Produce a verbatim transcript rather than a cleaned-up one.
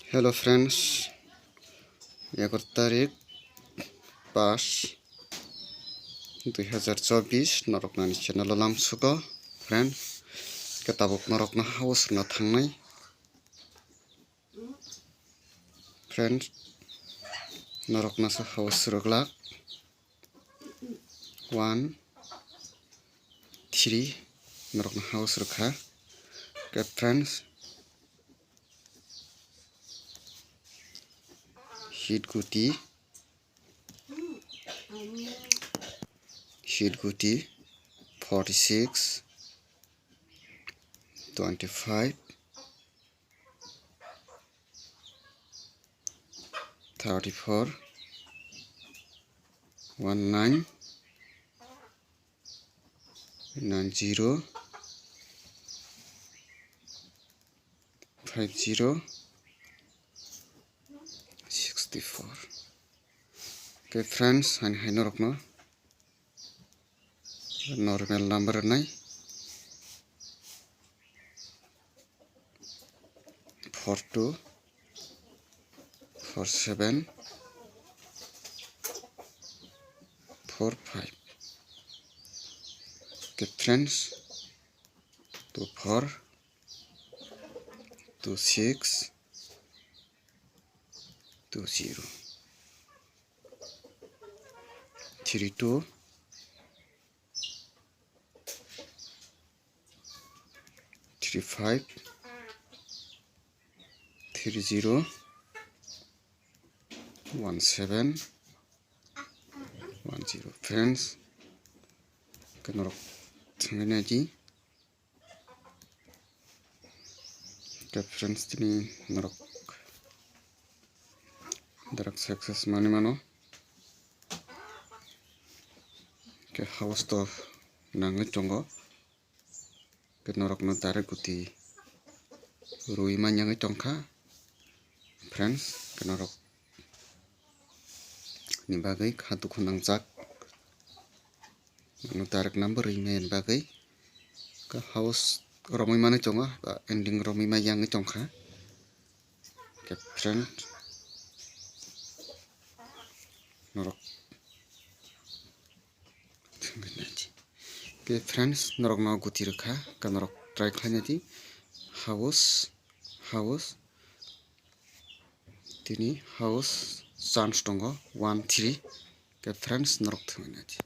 Hello friends, egaroh tarik pas dui hazar chobbish, norok nani channel o lamsugo friends. Khe tabuk norokno house rwna thangnai friends, norokno se house rwglak. One, three, norokno house rwkha. Khe friends, hit guti, hit guti, forty six, twenty five, thirty four, one nine, nine zero, five zero, sixty four. Khe friends, ani hai norokno normal number rwnai. Four two, four seven, four five. Khe friends, two four, two six, two zero, three two, three five, three zero, one seven, one zero. Friends, khe norok thangwi naidi. Khe friends, tini norok direct success manwi mano. Khe house to nangwi tongo. Khe norokno direct guti rwi manyangwi tongkha friends. Khe norok ni bagwi kha dukhu nangjak. Ano direct number rwi mani bagwi kha house romwi manwi tongo, ba ending romwi ma yangwi tongkha. Khe friend, norok, khe friends, norokno guti rwkha, khe norok try khlaina di. House, house, tini house chance tongo, one three. Khe friends, norok thangwi naidi.